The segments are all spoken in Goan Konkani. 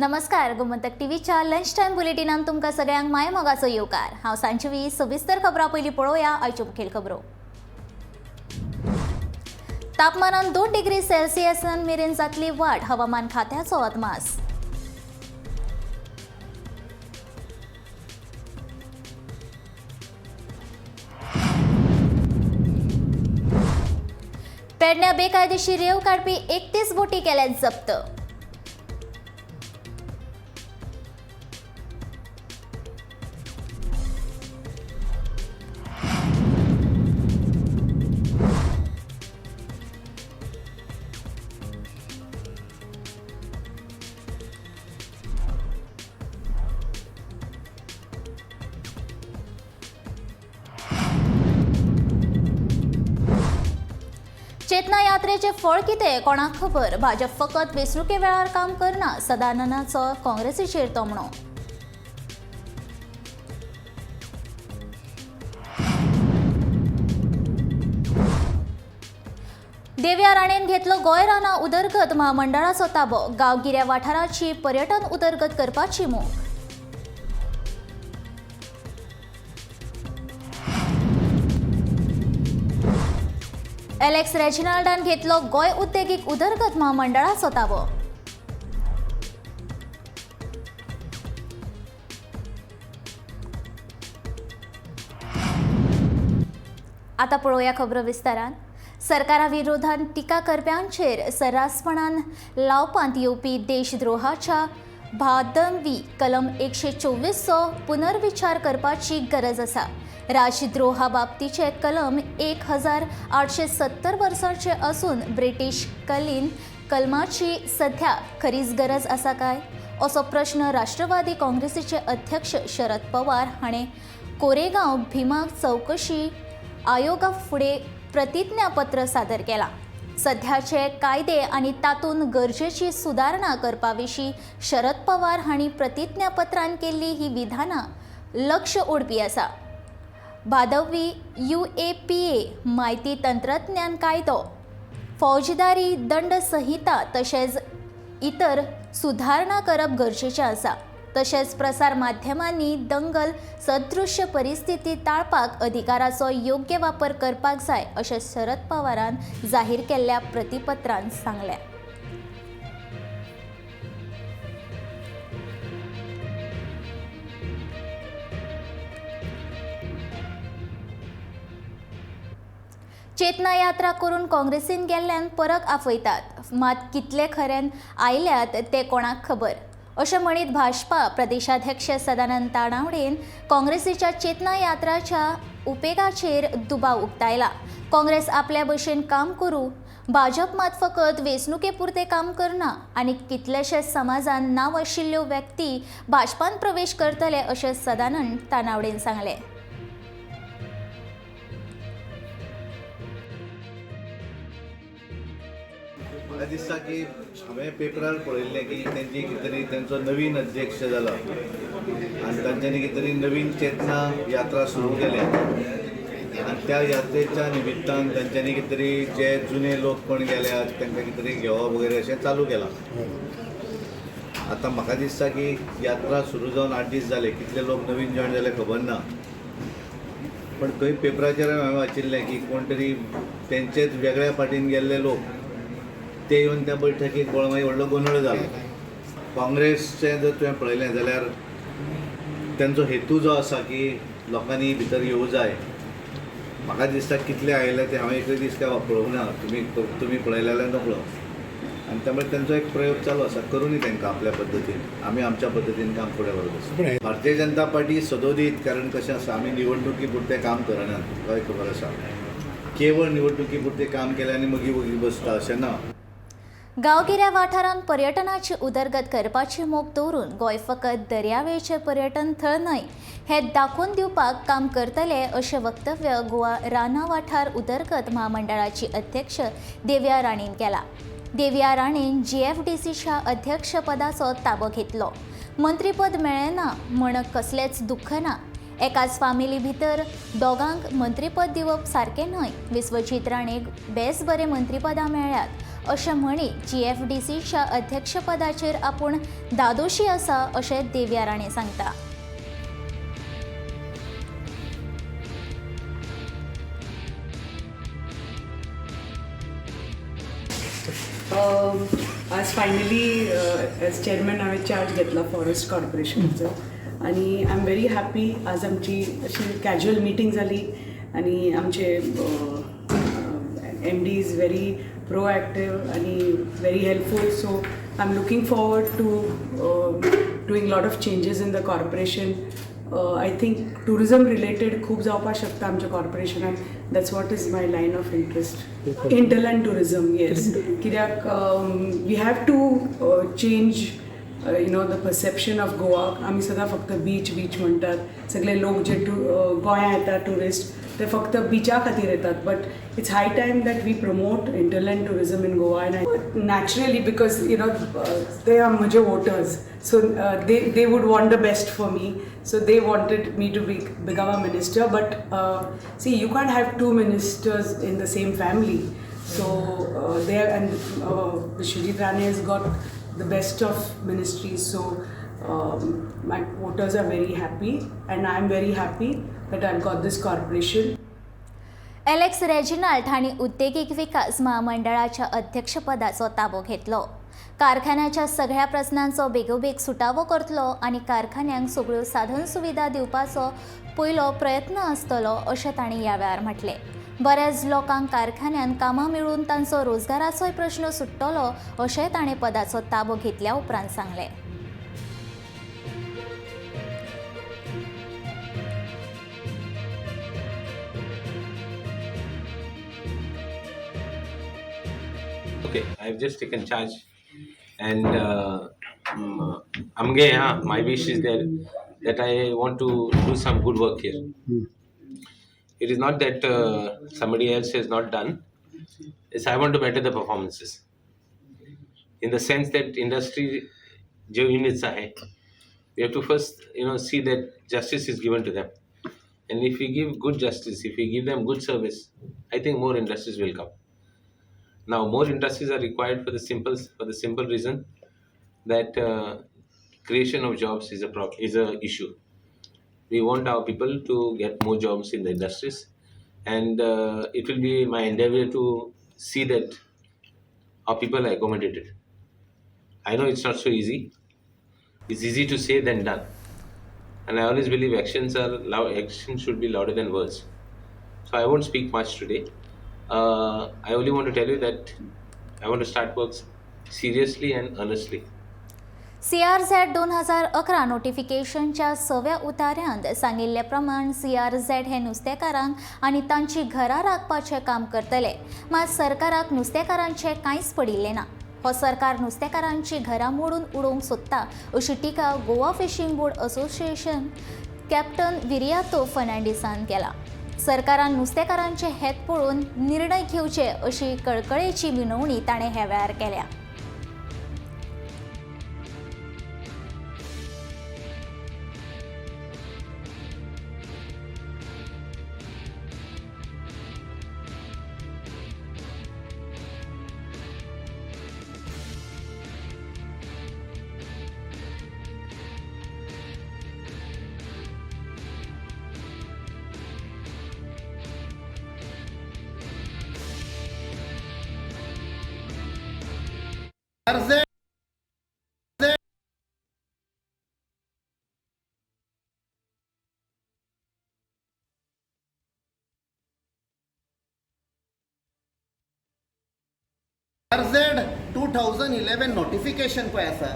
नमस्कार, गोमंतक टीव्हीच्या लंच टायम बुलेटिनान तुमकां सगळ्यांक मायमोगाचो येवकार. हांव सांजवी. सविस्तर खबरां. पयलीं पळोवया आयच्यो मुखेल खबरो. तापमानान 2 डिग्री सेल्सियसान मेरेन जातली वाड, हवामान खात्याचो अदमास. पेडण्या बेकायदेशीर रेंव काडपी 31 बोटी केल्यात जप्त. चेतना यात्रेचे फळ कितें कोणाक खबर, भाजप फकत वेंचणुके वेळार काम करना, सदानंदाचो काँग्रेसीचेर तोमणो. देवया राणेन घेतलो गोंय रानां उदरगत म्हामंडळाचो ताबो, गांवगिऱ्या वाठाराची पर्यटन उदरगत करपाची मोख. एलेक्स रेजिनाल्डान घेतलो गोंय उद्देगीक उदरगत म्हामंडळाचो ताबो. आता पळोवया खबरो विस्तारान. सरकारा विरोधान टिका करप्यांचेर सर्रासपणान लावपांत येवपी देशद्रोहाच्या भादंवी कलम 124चो पुनर्विचार करपाची गरज आसा. राजद्रोहा बाबतीचे कलम 1870 वर्सांचे असून ब्रिटीश कलीन कलमाची सध्या खरीच गरज आसा काय, असो प्रश्न राष्ट्रवादी काँग्रेसीचे अध्यक्ष शरद पवार हाणें कोरेगांव भीमा चौकशी आयोगा फुडें प्रतिज्ञापत्र सादर केलां. सध्याचे कायदे आनी तातूंत गरजेची सुदारणा करपा विशीं शरद पवार हांणी प्रतिज्ञापत्रान केल्ली ही विधानां लक्ष ओडपी आसा. भादवी UAPA म्हायती तंत्रज्ञान कायदो, फौजदारी दंड संहिता तशेंच इतर सुदारणा करप गरजेचें आसा. तशेंच प्रसार माध्यमांनी दंगल सदृश्य परिस्थिती टाळपाक अधिकाराचो योग्य वापर करपाक जाय अशें शरद पवारान जाहीर केल्ल्या प्रतिपत्रान सांगलें. चेतना यात्रा करून काँग्रेसीन गेल्ल्यान परक आफयतात, मात कितले खऱ्यान आयल्यात ते कोणाक खबर, अशें म्हणीत भाजपा प्रदेशाध्यक्ष सदानंद तानावडेन काँग्रेसीच्या चेतना यात्राच्या उपेगाचेर दुबाव उक्तायला. काँग्रेस आपल्या भशेन काम करूं, भाजप मात फकत वेंचणुके पुरतें काम करना आनी कितलेशे समाजान नांव आशिल्ल्यो व्यक्ती भाजपान प्रवेश करतले अशें सदानंद तानावडेन सांगलें. म्हाका दिसता की हांवें पेपरार पळयल्लें की तेंची कितें तरी तेंचो नवीन अध्यक्ष जाला आनी तांच्यांनी कितें तरी नवीन चेतना यात्रा सुरू केल्या आनी त्या यात्रेच्या निमित्तान तांच्यांनी कितें तरी जे जुने लोक कोण गेल्यात तांकां कितें तरी घेवप वगैरे अशें चालू केलां. आतां म्हाका दिसता की यात्रा सुरू जावन 8 दीस जाले, कितले लोक नवीन जॉयन जाले खबर ना, पण खंय पेपराचेर हांवें वाचिल्लें की कोण तरी तेंचेच वेगळ्या पार्टीन गेल्ले लोक ते येवन त्या बैठकीक मागीर व्हडलो गोंदळ जालो. काँग्रेसचें जर तुवें पळयलें जाल्यार तेंचो हेतू जो आसा की लोकांनी भितर येवं जाय. म्हाका दिसता कितले आयले ते हांवें एकूय दीस काय पळोवंक ना, तुमी पळयले जाल्यार नकळो. आनी त्यामुळे तेंचो एक प्रयोग चालू आसा, करूनी तांकां आपल्या पद्दतीन, आमी आमच्या पद्दतीन काम फुडें व्हरत आसा. भारतीय जनता पार्टी सदोदीत, कारण कशें आसा, आमी निवडणुकी पुरतें काम करनात, तुकाय खबर आसा. केवळ निवडणुकी पुरतें काम केलें आनी मागीर वगी बसता अशें ना. गांवगिऱ्या वाठारांत पर्यटनाची उदरगत करपाची मोख दवरून गोंय फकत दर्यावेळेचें पर्यटन थळ न्हय हें दाखोवन दिवपाक काम करतले अशें वक्तव्य गोवा रानां वाठार उदरगत म्हामंडळाची अध्यक्ष देवया राणेन केलां. देवया राणेन GFDCच्या अध्यक्षपदाचो ताबो घेतलो. मंत्रीपद मेळ्ळें ना म्हण कसलेंच दुख्ख ना, एकाच फामिली भितर दोगांक मंत्रीपद दिवप सारकें न्हय. विश्वजीत राणेक बेस बरें मंत्रीपदां मेळ्ळ्यात अशें म्हणीत जीएफडीसीच्या अध्यक्षपदाचेर आपूण धादोशी आसा अशें देविया राणे सांगता. आज फायनली एज चेअरमॅन हांवें चार्ज घेतला फॉरेस्ट कॉर्पोरेशनाचो आनी I am very happy. आज आमची अशी कॅज्युअल मिटींग जाली आनी आमचे MD is very proactive आनी very helpful. So I am looking forward to doing lot of changes in the corporation. I think tourism related खूब जावपाक शकता आमच्या कॉर्पोरेशनान. That's what is my line of interest. Hinterland tourism, yes. कित्याक we have to change the perception of Goa. आमी सदां फक्त बीच बीच म्हणटात. सगळे लोक जे गोंया येतात ट्युरिस्ट ते फक्त बिचा खातीर येतात, but it's high time that we promote hinterland tourism in Goa. And naturally because they are म्हजे voters, so they would want the best for me, so they wanted me to become a minister. But see, you can't have two ministers in the same family. So there and Vishwajit Rane has got the best of ministries. So my voters are very happy and I am very happy that I've got this corporation. Alex Reginald हांणी उद्देगीक विकास महामंडळाच्या अध्यक्षपदाचो ताबो घेतलो. कारखान्याच्या सगळ्या प्रस्नांचो बेगोबेग सुटावो करतलो आनी कारखान्यांक सगळ्यो साधन सुविधा दिवपाचो पयलो प्रयत्न आसतलो अशें तांणी ह्या वेळार म्हटलें. बऱ्याच लोकांक कारखान्यांत कामां मेळून तांचो रोजगाराचोय प्रश्न सुट्टलो अशेंय ताणें पदाचो ताबो घेतल्या उपरांत सांगलें. Okay, I've just taken charge, and Amge, my wish is there that I want to do some good work here. It is not that somebody else has not done. It's I want to better the performances. In the sense that industry जो units आहे, we have to first see that justice is given to them, and if we give good justice, if we give them good service, I think more industries will come. Now, more industries are required for the simple reason that creation of jobs is a issue. We want our people to get more jobs in the industries, and it will be my endeavor to see that our people are accommodated. I know it's not so easy. It's easy to say than done, and I always believe actions are loud. Actions should be louder than words. So I won't speak much today. I only want to tell you that I want to start work seriously and earnestly. CRZ 2011 नोटिफिकेशनच्या सव्या उतार्यांत सांगिल्ले प्रमाण सीआरझेड हे नुस्तेकारांक आनी तांची घरां राखपाचें काम करतले. मात सरकाराक नुस्तेकारांचें कांयच पडिल्लें ना. हो सरकार नुस्तेकारांची घरां मोडून उडोवंक सोदता अशी टिका Goa fishing board association captain Viriato फर्नांडीसान केला. सरकारान नुस्तेकारांचे हेत पळोवन निर्णय घेवचे अशी कळकळेची विनवणी ताणें ह्या वेळार केल्या. RZ 2011 notification पळय आसा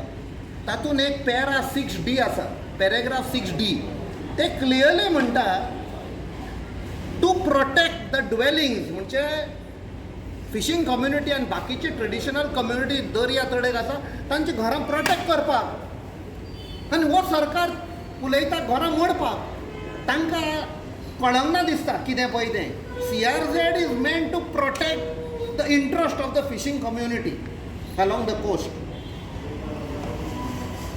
तातूंत एक पॅरा 6D आसा, पॅरेग्राफ 6D. ते क्लियरली म्हणटा टू प्रोटेक्ट the ड्वेलिंग्स, म्हणजे फिशींग कम्युनिटी आनी बाकीची ट्रेडिशनल कम्युनिटी दर्या तडेक आसा तांची घरां प्रोटेक्ट करपाक. आनी हो सरकार उलयता घरां मोडपाक, तांकां कळंक ना दिसता कितें पळय तें. CRZ is meant to protect the interest of the fishing community along the coast.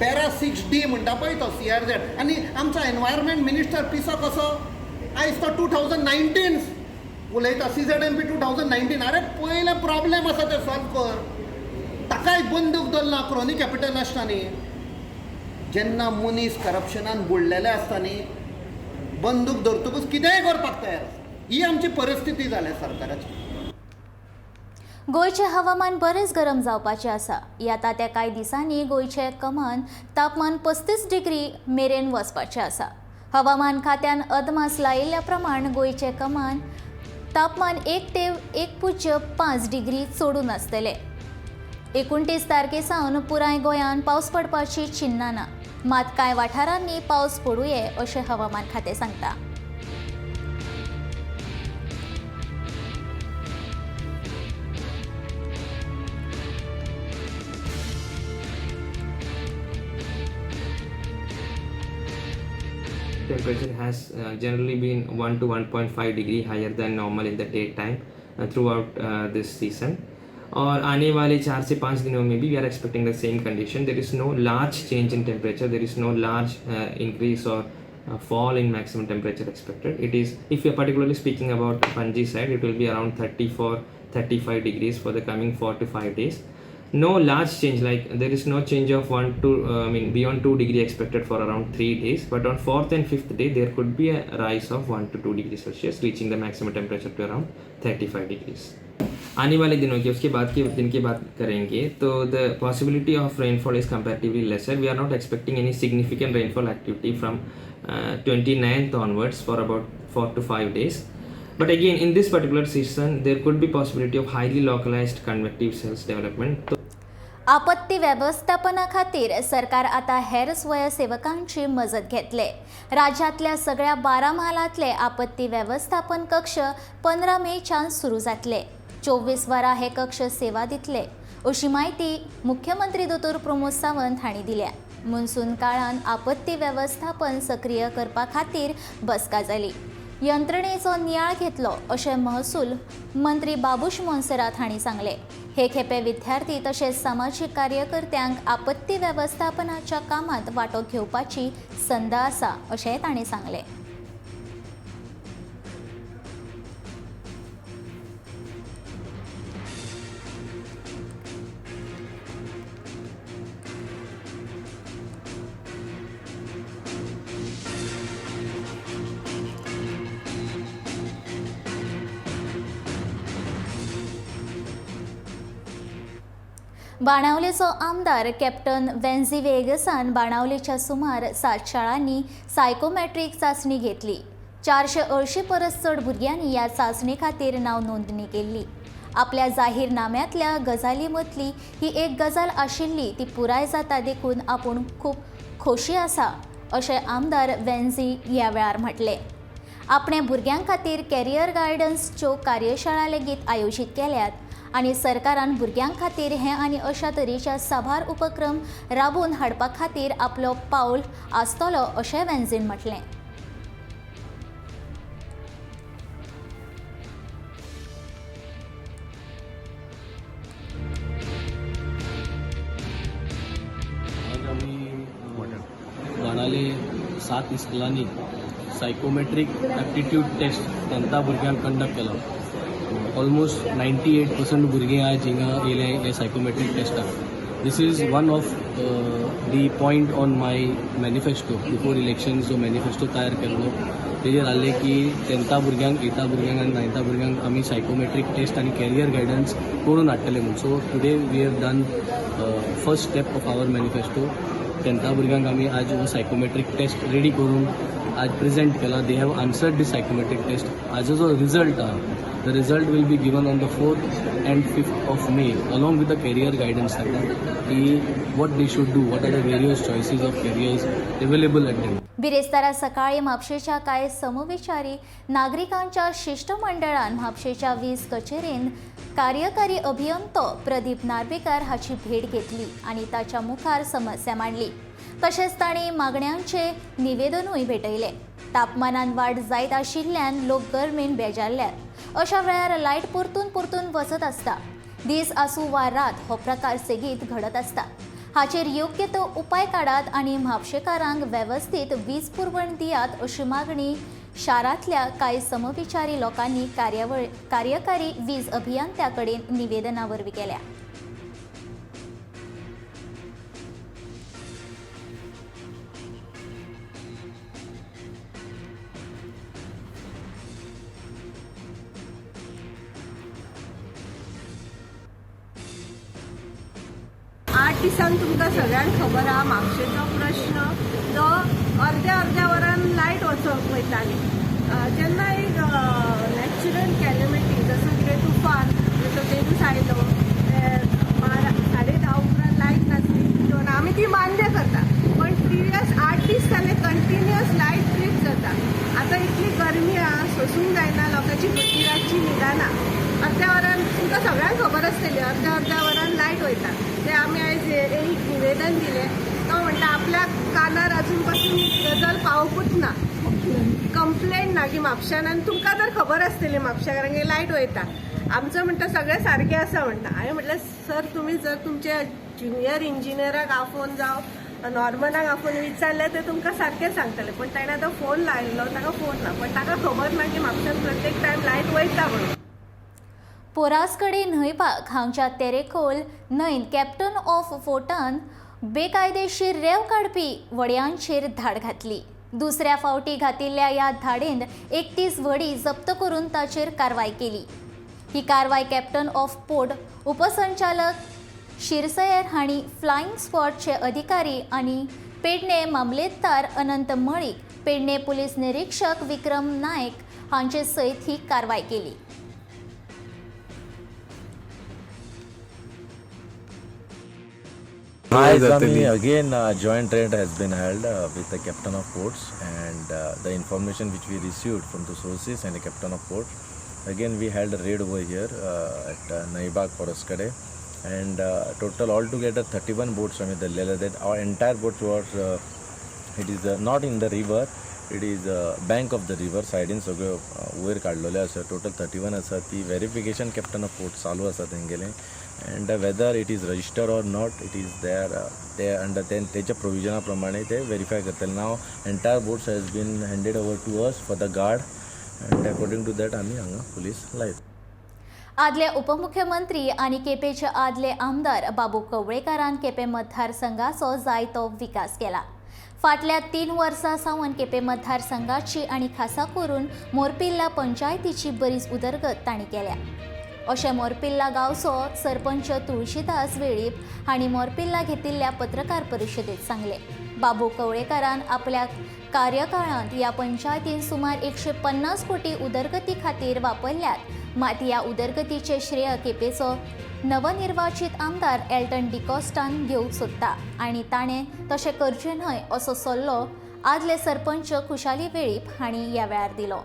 Para 6D म्हणटा पळय तो CRZ. आनी आमचो एनवायरमेंट मिनिस्टर पिसो कसो आयज तो 2019 उलयता CZMP 2019. आरे पयलें प्रॉब्लेम आसा तें सॉल्व कर. ताकाय बंदूक दवरना क्रोनी कॅपिटलिस्टांनी. जेन्ना मनीस करप्शनान बुडलेले आसता न्ही, बंदूक धरतकूच कितेंय करपाक तयार आसता. ही आमची परिस्थिती जाल्या सरकाराची. गोंयचें हवामान बरेंच गरम जावपाचें आसा. येता त्या कांय दिसांनी गोंयचें कमान तापमान 35 डिग्री मेरेन वचपाचें आसा. हवामान खात्यान अदमास लायिल्ल्या प्रमाण गोंयचें कमान तापमान 1 ते 1.5 डिग्री चडून आसतलें. 29 तारखे सावन पुराय गोंयांत पावस पडपाची चिन्नां ना, मात कांय वाठारांनी पावस पडुये अशें हवामान खातें सांगता. Temperature has generally been 1 to 1.5 degree higher than normal in the daytime throughout this season. और आने वाले 4 से 5 दिनों में भी we are expecting the same condition. There is no large change in temperature, there is no large increase or fall in maximum temperature expected. It is, if you are particularly speaking about Panji side, it will be around 34-35 degrees for the coming 4 to 5 days. No large change, like there is no change of 1 to beyond 2 degree expected for around 3 days, but on 4th and 5th day there could be a rise of 1 to 2 degrees Celsius, reaching the maximum temperature to around 35 degrees. आने वाले दिनों की उसके बाद के दिन की बात करेंगे तो the possibility of rainfall is comparatively lesser. We are not expecting any significant rainfall activity from 29th onwards for about 4 to 5 days. But again, in this particular season, there could be possibility of highly localized convective cells development. आपत्ती वेवस्थापना खातीर सरकार आता हेर स्वयंसेवकांची मजत घेतले. राज्यांतल्या सगळ्या 12 म्हालांतले आपत्ती वेवस्थापन कक्ष 15 मेच्यान सुरू जातले. 24 वरां हे कक्ष सेवा दितले अशी म्हायती मुख्यमंत्री दोतोर प्रमोद सावंत हांणी दिल्या. मॉन्सून काळान आपत्ती वेवस्थापन सक्रिय करपा खातीर बसका जाली. यंत्रणेचो नियाळ घेतलो अशें महसूल मंत्री बाबूश मोन्सेरात हांणी सांगलें. हे खेपे विद्यार्थी तशेंच सामाजीक कार्यकर्त्यांक आपत्ती वेवस्थापनाच्या कामांत वांटो घेवपाची संद आसा अशेंय तांणी सांगलें. बाणावलेचो आमदार कॅप्टन वेन्झी वेगसान बाणावलेच्या सुमार 7 शाळांनी सायकोमॅट्रीक चांचणी घेतली. 480 परस चड भुरग्यांनी ह्या चांचणे खातीर नांव नोंदणी केल्ली. आपल्या जाहीरनाम्यांतल्या गजाली मदली ही एक गजाल आशिल्ली ती पुराय जाता देखून आपूण खूब खोशी आसा अशें आमदार वेन्झी ह्या वेळार म्हटलें. आपणे भुरग्यां खातीर कॅरियर गायडन्सच्यो कार्यशाळा लेगीत आयोजीत केल्यात आनी सरकारान भुरग्यां खातीर हे आनी अशा तरेच्या साबार उपक्रम राबोवन हाडपा खातीर आपलो पावल आसतलो अशें वेन्झीन म्हटलें. आज आमी बाणावले 7 इस्कुलांनी सायकोमेट्रीक एप्टिट्यूड टेस्ट 10था भुरग्यांक कंडक्ट केलो. ऑलमोस्ट 98% भुरगीं आज हिंगा येयले हे सायकोमेट्रीक टेस्टाक. This is one of the point on my manifesto. Before election जो मॅनिफेस्टो तयार केल्लो तेजेर आहलें की 10था भुरग्यांक, 8था भुरग्यांक आनी 9था भुरग्यांक आमी सायकोमेट्रीक टेस्ट आनी कॅरियर गायडन्स करून हाडटले म्हूण. So today we have done first step of our manifesto. 10था भुरग्यांक आमी आज हो सायकोमेट्रीक टेस्ट रेडी करून आज प्रेजेंट केला. They have answered this psychometric test. हाजो जो रिजल्ट आहा, the result will be given on the 4th and 5th of May along with the career guidance ताका की what they should do, what are the various choices of careers available at them. बिरेस्तारा सकाळी म्हापशेच्या कांय समविचारी नागरिकांच्या शिश्टमंडळान म्हापशेच्या वीज कचेरेन कार्यकारी अभियंतो प्रदीप नार्वेकार हाची भेट घेतली आनी ताच्या मुखार समस्या मांडली. तशेंच तांणी मागण्यांचे निवेदनूय भेटयलें. तापमानान वाड जायत आशिल्ल्यान लोक गरमेन बेजारल्यात. अशा वेळार लायट परतून परतून वचत आसता. दीस आसूं वा रात हो प्रकार सेगीत घडत आसता. हाचेर योग्य तो उपाय काडात आनी म्हापशेकारांक वेवस्थीत वीज पुरवण दियात अशी मागणी शारांतल्या कांय समविचारी लोकांनी कार्यकारी वीज अभियंत्या कडेन निवेदना वरवीं केल्या. आठ दिसांक तुमकां सगळ्यांक खबर आहा म्हापशेचो प्रश्न जो अर्द्या अर्द्या वरान लायट वचोंक वयताली. जेन्ना एक नॅचरल कॅलमिटी जसो कितें तुफान जसो तेजूस आयलो 10:30 उपरांत लायट नासली आमी ती मान्य करता, पण प्रिवियस 8 दीस जाले कंटिन्युअस लायट ट्रीप जाता. आतां इतली गरमी आहा सोसूंक जायना, लोकांची भुरगीं रातची न्हिदना. अर्द्या वरान तुमकां सगळ्यांक खबर आसतली अर्द्या अर्द्या वरान लायट वयता. ते आमी आयज एक निवेदन दिलें, तो म्हणटा आपल्या कानार अजून पासून गजल पावकूच ना, कंप्लेंट ना की म्हापश्यान. आनी तुमकां तर खबर आसतली म्हापश्याकारांक लायट वयता. आमचो म्हणटा सगळें सारकें आसा म्हणटा. हांवें म्हटलें सर तुमी जर तुमच्या ज्युनियर इंजिनियराक आफोवन जावं नॉर्मनाक आफोवन विचारलें ते तुमकां सारकें सांगतले, पण ताणें आतां फोन लायिल्लो ताका फोन ना, पण ताका खबर ना की म्हापश्यान प्रत्येक टायम लायट वयता म्हणून. पोरासकडे न्हंयबाग हांगच्या तेरेखोल न्हंयत कॅप्टन ऑफ फोर्टान बेकायदेशीर रेंव काडपी व्हड्यांचेर धाड घातली. दुसऱ्या फावटी घातिल्ल्या ह्या धाडेंत 31 व्हडीं जप्त करून ताचेर कारवाय केली. ही कारवाय कॅप्टन ऑफ पोर्ट उपसंचालक शिरसयर हांणी फ्लायिंग स्क्वॉडचे अधिकारी आनी पेडणे मामलेदार अनंत मळीक, पेडणे पुलीस निरीक्षक विक्रम नायक हांचे सयत ही कारवाय केली. Again, joint raid has been held with the captain of ports, and the information which we received from the sources and the captain of ports. Again, we held a raid over here at Naibag Poraskade, and total altogether 31 boats. I mean, that our entire boat was it is not in the river, it is bank of the river side in सगळ्यो वयर काडलेले आसा. टोटल 31 आसा. ती वेरिफिकेशन कॅप्टन ऑफ पोर्ट चालू आसा तेंगेलें, and whether it is registered or not, it is there ते अंडर तेच्या प्रोविजना प्रमाणे ते वेरीफाय करतले. Now entire boats has been handed over to us for the guard, and according to that आमी हांगा पुलीस लायता. आदले उपमुख्यमंत्री आनी केपेंचे आदले आमदार बाबू कवळेकारान केपें मतदारसंघाचो जायतो विकास केला. फाटल्या 3 वर्सां सावन केपें मतदारसंघाची आनी खासा करून मोरपिल्ला पंचायतीची बरीच उदरगत तांणी केल्या. अशें मोरपिल्ला गांवचो सरपंच तुळशीदास वेळीप हांणी मोरपिल्ला घेतिल्ल्या पत्रकार परिशदेत सांगलें. बाबू कवळेकारान आपल्या कार्यकाळांत ह्या पंचायतीन सुमार 150 कोटी उदरगती खातीर वापरल्यात, मात ह्या उदरगतीचें श्रेय केपेंचो नवनिर्वाचित आमदार एल्टन डिकॉस्टान घेवंक सोदता आनी ताणें तशें करचें न्हय असो सल्लो आदले सरपंच खुशाली वेळीप हांणी ह्या वेळार दिलो.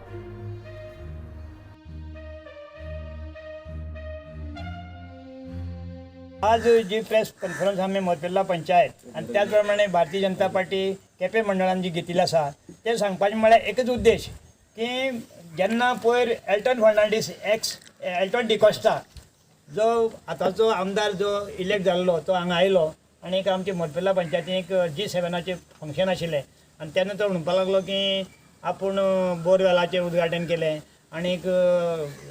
आज जी प्रेस कॉन्फरन्स आमी मोरपिल्ला पंचायत आनी त्याच प्रमाणे भारतीय जनता पार्टी केपें मंडळान जी घेतिल्ली आसा तें सांगपाचें म्हळ्यार एकच उद्देश की जेन्ना पयर एल्टन फर्नांडीस एक्स एल्टन डिकॉस्टा जो आतांचो आमदार जो इलेक्ट जाल्लो तो हांगा आयलो आनी एक आमचे मोरपिल्ला पंचायतीन एक G7 function आशिल्लें आनी तेन्ना तो म्हणपाक लागलो की आपूण बोरवेलाचें उद्घाटन केलें आनी एक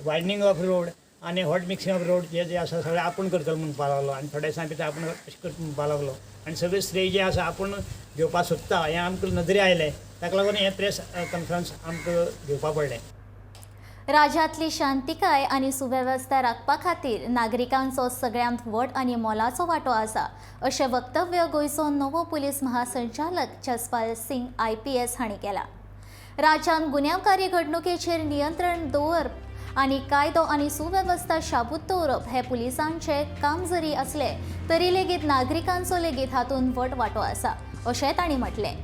वायडनींग ऑफ रोड आनी हॉट मिक्सिंग ऑफ रोड जे जे आसा सगळें आपूण करतलो म्हणपाक लागलो आनी थोड्या दिसां भितर आपूण अशें करता म्हणपाक लागलो आनी सगळें श्रेय जें आसा आपूण घेवपाक सोदता हें आमकां नदरे आयलें. ताका लागून हें प्रेस कॉन्फरन्स आमकां घेवपाक पडलें. राज्यांतली शांतिकाय आनी सुवेवस्था राखपा खातीर नागरिकांचो सगळ्यांत व्हड आनी मोलाचो वांटो आसा अशें वक्तव्य गोंयचो नवो पुलीस महासंचालक जसपाल सिंग IPS हांणी केलां. राज्यांत गुन्यांवकारी घडणुकेचेर नियंत्रण दवरप आनी कायदो आनी सुवेवस्था शाबूत दवरप हें पुलिसांचें काम जरी आसलें तरी लेगीत नागरिकांचो लेगीत हातूंत व्हड वांटो आसा अशें तांणी म्हटलें.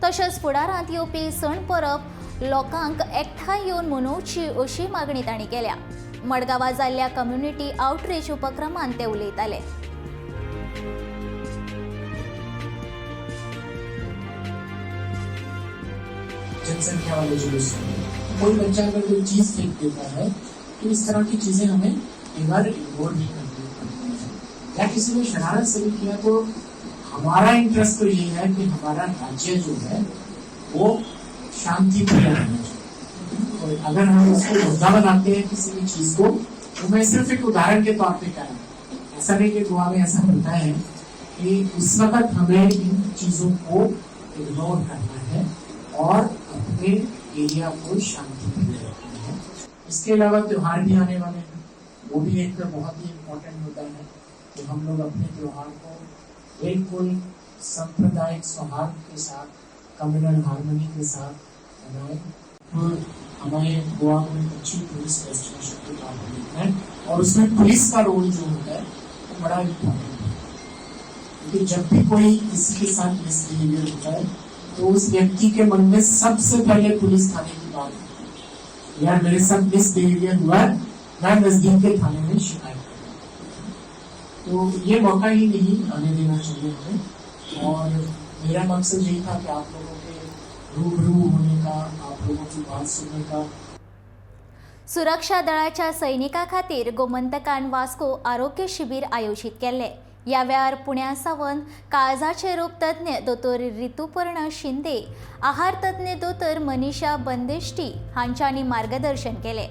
तशेंच फुडारांत येवपी सण परब लोकांक एकठांय येवन मनोवची अशी मागणी तांणी केल्या. मडगांवां जाल्ल्या कम्युनिटी आउटरीच उपक्रमांत ते उलयताले. जनसंख्या वाले जुलूस कोई बच्चा अगर कोई चीज फेंक देता है तो इस तरह की चीजें हमें कई बार इग्नोर भी करनी पड़ती है, या किसी ने शरारत से भी किया तो हमारा इंटरेस्ट तो ये है कि हमारा राज्य जो है वो शांति प्रिय रहना चाहिए। अगर हम उसको मुद्दा बनाते हैं किसी भी चीज को, तो मैं सिर्फ एक उदाहरण के तौर पे कह रहा हूँ, ऐसा नहीं कि गोवा में ऐसा होता है, कि उस वक्त हमें इन चीजों को इग्नोर करना है और अपने एरिया को शांति में रखना है। इसके अलावा त्योहार भी आने वाले हैं, वो भी एक बहुत ही इम्पोर्टेंट मुद्दा है कि हम लोग अपने त्योहार को बिल्कुल सांप्रदायिक सौहार्द के साथ, कम्युनल हार्मनी के साथ मनाएं। तो हमें गोवा को एक अच्छी टूरिस्ट डेस्टिनेशन के तौर पर देखना है और उसमें पुलिस का रोल जो होता है वो बड़ा इम्पोर्टेंट है, क्योंकि जब भी कोई किसी के साथ मिसबिहेवियर होता है तो उस व्यक्ति के मन में सबसे पहले पुलिस थाने की बात होती है, यार मेरे साथ मिसबिहेवियर हुआ है, मैं नजदीक के थाने में शिकायत करूँगा। तो ये मौका ही नहीं आने देना चाहिए हमें। और मेरा मकसद यही था कि आप लोगों के रूबरू होने का, आप लोगों की बात सुनने का। सुरक्षा दळाच्या सैनिकां खातीर गोमंतकान वास्को आरोग्य शिबीर आयोजीत केल्लें। ह्या वेळार पुण्या सावन काळजाचे रोग तज्ञ दोतोर ऋतुपर्ण शिंदे, आहार तज्ञ दोतोर मनीषा बंदेश्टी हांच्यांनी मार्गदर्शन केलें।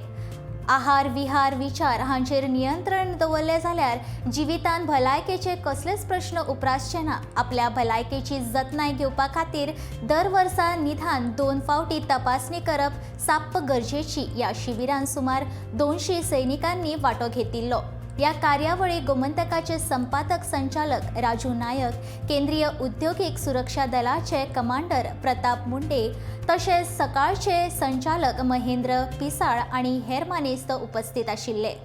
आहार विहार विचार हांचेर नियंत्रण दवरलें जाल्यार जिवितांत भलायकेचे कसलेच प्रश्न उप्रासचे ना। आपल्या भलायकेची जतनाय घेवपा खातीर दर वर्सा निदान 2 फावटी तपासणी करप साप्प गरजेची। ह्या शिबिरान सुमार 200 सैनिकांनी वांटो घेतिल्लो। ह्या कार्यावळीक गोमंतकाचे संपादक संचालक राजू नायक, केंद्रीय उद्योगीक सुरक्षा दलाचे कमांडर प्रताप मुंडे, तशेंच सकाळचे संचालक महेंद्र पिसाळ आनी हेर मानेस्त उपस्थित आशिल्ले।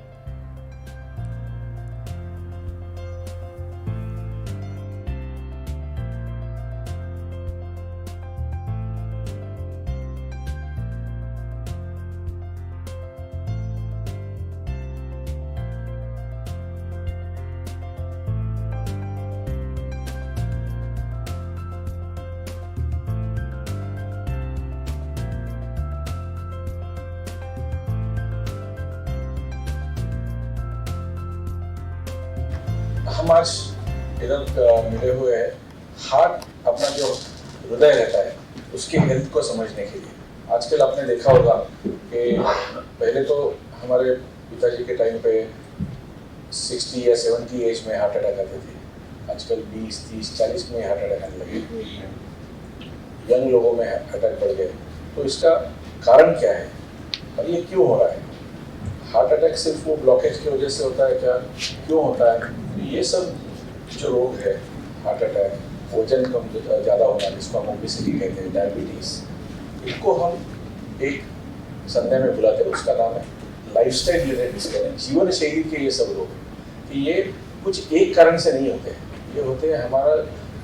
हम आज इधर मिले हुए हैं हार्ट, अपना जो हृदय रहता है उसकी हेल्थ को समझने के लिए। आजकल आपने देखा होगा कि पहले तो हमारे पिताजी के टाइम पे 60 या 70 एज में हार्ट अटैक आते थे, आजकल 20, 30, 40 में हार्ट अटैक आने लगे। यंग लोगों में अटैक बढ़ गए। तो इसका कारण क्या है और ये क्यों हो रहा है? हार्ट अटैक सिर्फ वो ब्लॉकेज की वजह से होता है क्या, क्यों होता है? तो ये सब जो रोग है, हार्ट अटैक, वजन कम ज़्यादा होना जिसको हम ओबेसिटी कहते हैं, डायबिटीज़, इनको हम एक संज्ञा में बुलाते हैं, उसका नाम है लाइफस्टाइल रिलेटेड डिसऑर्डर, जीवन शैली के ये सब रोग। कि ये कुछ एक कारण से नहीं होते हैं, ये होते हैं हमारा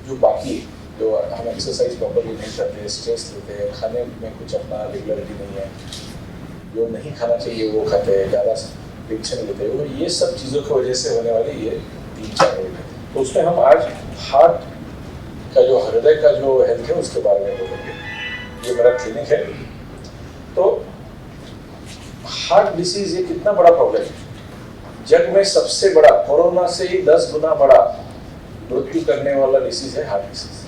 जो बाकी जो हम एक्सरसाइज प्रॉपरली नहीं करते, स्ट्रेस लेते हैं, खाने में कुछ अपना रेगुलरिटी नहीं है, जो नहीं खाना चाहिए वो खाते हैं, ज़्यादा टेंशन लेते हैं, वो ये सब चीज़ों की वजह से होने वाले ये 3-4 रोग हैं। तो उसमें हम आज हार्ट का जो हृदय का जो हेल्थ है उसके बारे में बोलेंगे। ये मेरा क्लिनिक है। तो हार्ट डिसीज़ ये कितना बड़ा प्रॉब्लम है, जग में सबसे बड़ा, कोरोना से ही 10 गुना बड़ा मृत्यु करने वाला डिसीज़ है हार्ट डिसीज़।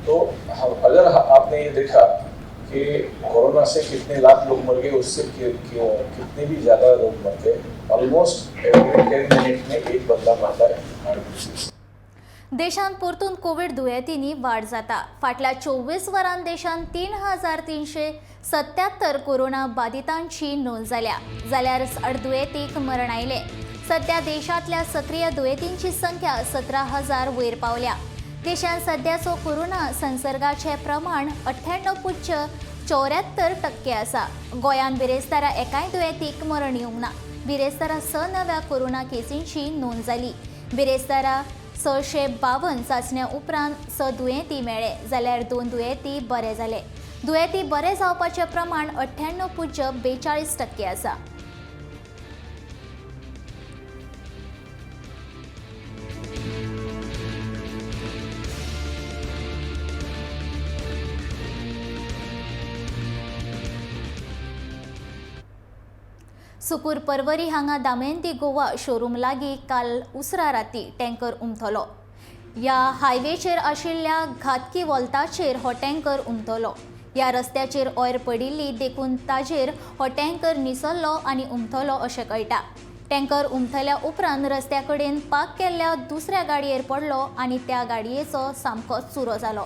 तो हम अगर आपने ये देखा कि कोरोना से कितने लाख लोग मर गए, उससे कितने भी ज़्यादा लोग मर गए, ऑलमोस्ट एवरी 10 मिनट में एक बंदा मरता है हार्ट डिसीज़। देशांत परतून कोविड दुयेंतींनी वाड जाता। फाटल्या 24 वरांत देशांत 3377 कोरोना बाधितांची नोंद जाल्या, जाल्यार 60 दुयेंतींक मरण आयलें। सध्या देशांतल्या सक्रीय दुयेंतींची संख्या 17,000 वयर पावल्या। देशांत सद्याचो कोरोना संसर्गाचें प्रमाण 98.74% आसा। गोंयांत बिरेस्तारा एकाय दुयेंतीक मरण येवंक ना। बिरेस्तारा 6 नव्या कोरोना केसींची नोंद जाली। बिरेस्तारा 652 चांचण्या उपरांत 6 दुयेंती मेळ्ळे, जाल्यार 2 दुयेंती बरे जाले। दुयेंती बरे जावपाचें प्रमाण 98.42% आसा। सुकूर परवरी हांगा दामयंती गोवा शोरूम लागीं काल उसरा राती टँकर उमथलो। ह्या हायवेचेर आशिल्ल्या घातकी वोल्ताचेर हो टँकर उमथलो। ह्या रस्त्याचेर ऑयर पडिल्ली देखून ताजेर हो टँकर निसरलो आनी उमथलो अशें कळटा. टँकर उमथल्या उपरांत रस्त्या कडेन पार्क केल्ल्या दुसऱ्या गाडयेर पडलो आनी त्या गाडयेचो सामको चुरो जालो.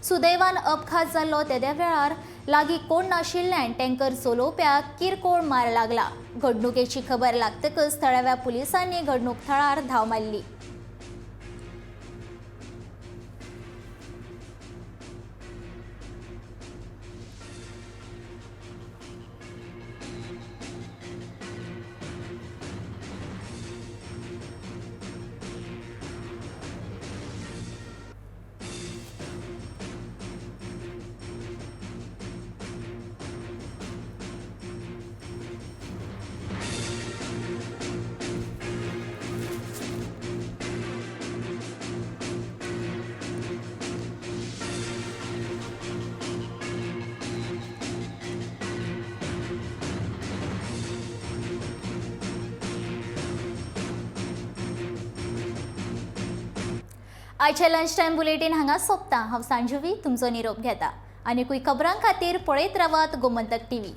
सुदैवान अपघात जाल्लो तेद्या वेळार लागीं कोण नाशिल्ल्यान टँकर चलोवप्याक किरकोळ मार लागला. घडणुकेची खबर लागतकच थळाव्या पुलिसांनी घडणूक थळार धांव मारली. आयचें लंच टायम बुलेटीन हांगा सोंपता. हांव सांजवी तुमचो निरोप घेता. आनीकूय खबरां खातीर पळयत रावात गोमंतक टीव्ही.